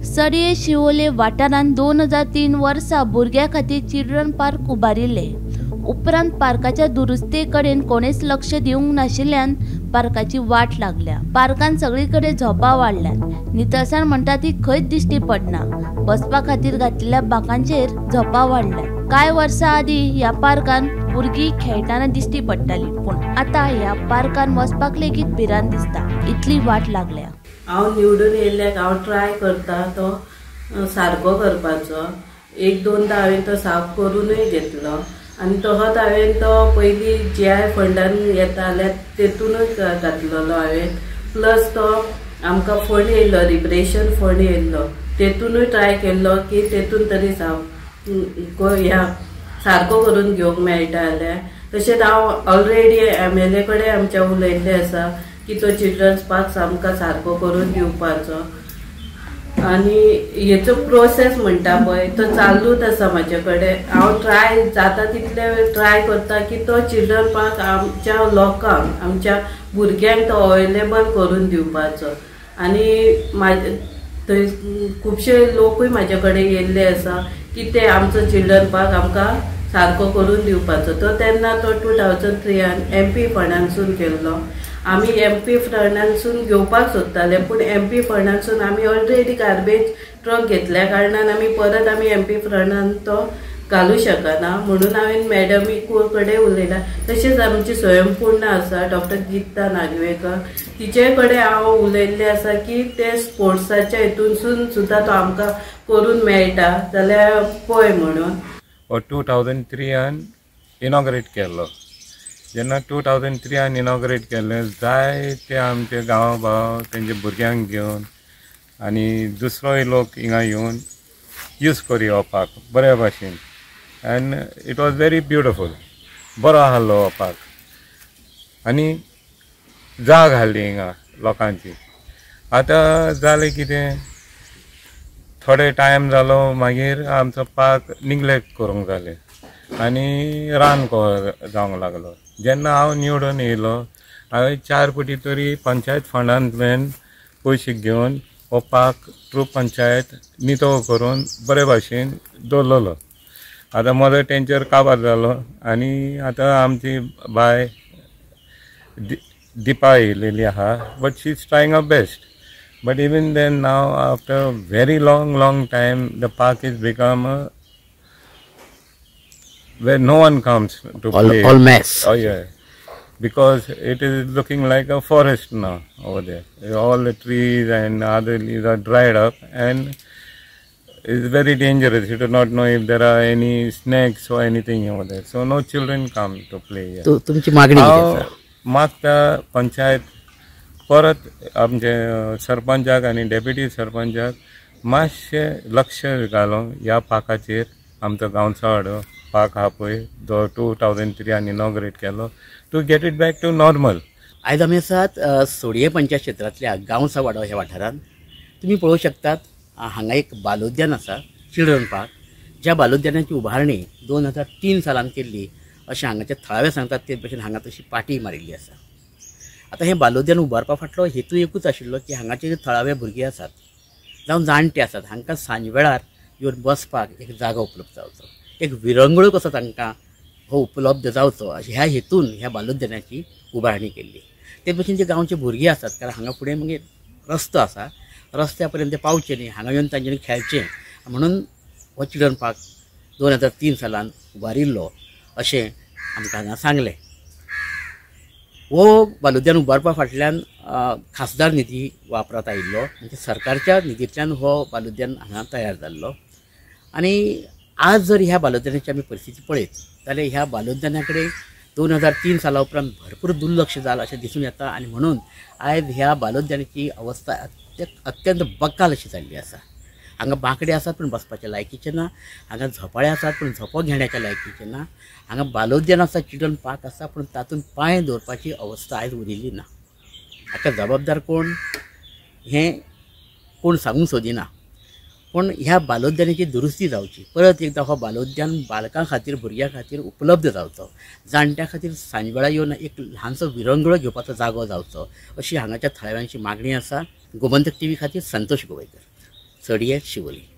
सडये शिवोले वाठारांत 2003 वर्सा भुरग्यां खातीर चिल्ड्रन पार्क उबारिल्ले. उपरांत पार्काच्या दुरुस्ते कडेन कोणेच लक्ष दिवंक नाशिल्ल्यान पार्काची वाट लागल्या. पार्कान सगळी कडेन झोपां वाडल्यात. नितळसाण म्हणटा ती खंयच दिश्टी पडना. बसपा खातीर घातलेल्या बाकांचेर झोपां वाडल्यात. कांय वर्सां आदीं ह्या पार्कान भुरगीं खेळटना दिश्टी पडटाली, पूण आतां ह्या पार्कान वचपाक लेगीत भिरांत दिसता, इतली वाट लागल्या. हांव निवडून येयल्ल्याक हांव ट्राय करता तो सारको करपाचो. एक दोनदा हांवें तो साफ करूनय घेतलो आनी तसोच हांवें तो पयलीं जी I फंडान येताले तेतूनय घातलेलो हांवें. प्लस तो आमकां फंड येयल्लो, रिब्रेशन फंड येयल्लो, तेतूनय ट्राय केल्लो की तेतून तरी साफ ह्या सारको करून घेवंक मेळटा जाल्यार. तशेंच हांव ऑलरेडी एमएलए कडेन आमच्या उलयल्लें आसा की तो चिल्ड्रन्स पार्क आमकां सारको करून दिवपाचो. आनी हेचो प्रोसेस म्हणटा पळय तो चालूच आसा म्हाजे कडेन. हांव ट्राय जाता तितले ट्राय करता की तो चिल्ड्रन पार्क आमच्या लोकांक, आमच्या भुरग्यांक तो अवेलेबल करून दिवपाचो. आनी म्हाजे थंय खुबशे लोकूय म्हाजे कडेन येयल्ले आसा की ते आमचो चिल्ड्रन पार्क आमकां सारको करून दिवपाचो. तो तेन्ना तो 2003 एमपी फंडांसून केल्लो. आमी एमपी फंडांसून घेवपाक सोदताले, पूण एमपी फंडांसून आमी ऑलरेडी गार्बेज ट्रक घेतल्या कारणान आमी परत आमी एमपी फंडान तो घालूं शकना म्हणून हांवें मॅडमी कडेन उलयलां. तशेंच आमची स्वयंपूर्ण आसा डॉक्टर गीता नागवेकर, तिचे कडेन हांव उलयल्लें आसा की ते स्पोर्ट्साच्या हितूनसून सुद्दां तो आमकां करून मेळटा जाल्यार पळय म्हणून. हो 2003 इनॉग्रेट केल्लो. जेन्ना 2003 इनॉग्रेट केल्लें, जायते आमचे गांव भाव तेंच्या भुरग्यांक घेवन आनी दुसरोय लोक हिंगा येवन यूज करी हो पार्क बऱ्या भाशेन. And it was very beautiful, बरो आहलो हो पार्क आनी जाग आहली हिंगा लोकांची. आतां जालें कितें, थोडे टायम जालो मागीर आमचो पार्क निग्लेक्ट करूंक जालें आनी रान जावंक लागलो. जेन्ना हांव निवडून येयलो हांवें 4 कोटी तरी पंचायत फंडांतल्यान पयशे घेवन हो पार्क थ्रू पंचायत नितळ करून बरे भाशेन दवरलेलो. आतां म्हजो तेंचेर काबार जालो आनी आतां आमची बाय दिपा येयलेली आहा, but she is trying her best. But even then now after very long long time the park is become where no one comes to play. All mess. Oh yeah, because it is looking like a forest now over there. All the trees and other leaves are dried up and it's very dangerous. You do not know if there are any snakes or anything over there. So no children come to play here. तुमची मागणी कितें आसा? मागता पंचायत परत आमचे सरपंचाक आनी deputy सरपंचाक मातशें लक्ष घालून ह्या पार्काचेर. आमचो गांवचो पार्क आहा पळय जो 2003 इनॉग्रेट केलो, to get it back to normal. आयज आमी आसात सोडये पंचायत क्षेत्रांतल्या गांवसावाडो ह्या वाठारांत. तुमी पळोवंक शकतात हांगा एक बालोद्यान आसा, चिल्ड्रन पार्क, ज्या बालोद्यानाची उबारणी 2003 सालान केल्ली अशें हांगाचे थळावे सांगतात. ते भशेन हांगा तशी पाटी मारिल्ली आसा. आतां हें बालोद्यान उबारपा फाटलो हेतू एकूच आशिल्लो की हांगाचे जे थळावे भुरगे आसात जावं जाणटे आसात हांकां सांजवेळार येवन बसपाक एक जागो उपलब्ध जावचो, एक विरंगुळ कसो तांकां हो उपलब्ध जावचो ह्या हेतून ह्या बालोद्यानाची उबारणी केल्ली. ते भशेन जे गांवचे भुरगे आसात, कारण हांगा फुडें मागीर रस्तो आसा, रस्त्या पर्यंत ते पावचे न्ही, हांगा येवन तांच्यांनी खेळचें म्हणून हो चिल्ड्रन पार्क 2003 सालान उबारिल्लो अशें आमकां हांगा सांगलें. हो बालोद्यान उबारपा फाटल्यान खासदार निधी वापरांत आयिल्लो, म्हणजे सरकारच्या निधींतल्यान हो बालोद्यान हांगा तयार जाल्लो. आनी आज जर ह्या बालोद्यानाची आमी परिस्थिती पळयत जाल्यार ह्या बालोद्याना कडेन 2003 साला उपरांत भरपूर दुर्लक्ष जालां अशें दिसून येता. आनी म्हणून आयज ह्या बालोद्यानाची अवस्था अत्यंत बकाल अशी जाल्ली आसा. हांगा बांकडे आसात पूण बसपाच्या लायकीचे ना, हांगा झोपाळे आसात पूण झोपो घेण्याच्या लायकीचे ना, हांगा बालोद्यान आसा, चिल्ड्रन पार्क आसा पूण तातूंत पांय दवरपाची अवस्था आयज उरिल्ली ना. हाका जबाबदार कोण हें कोण सांगूंक सोदिना, पूण ह्या बालोद्यानाची दुरुस्ती जावची, परत एकदां हो बालोद्यान बालकां खातीर, भुरग्यां खातीर उपलब्ध जावचो, जाणट्यां खातीर सांजवेळा येवन एक ल्हानसो विरंगुळो घेवपाचो जागो जावचो अशी हांगाच्या थळाव्यांची मागणी आसा. गोमंतक टीव्ही खातीर संतोष गोवेकर, सडयें, शिवोली.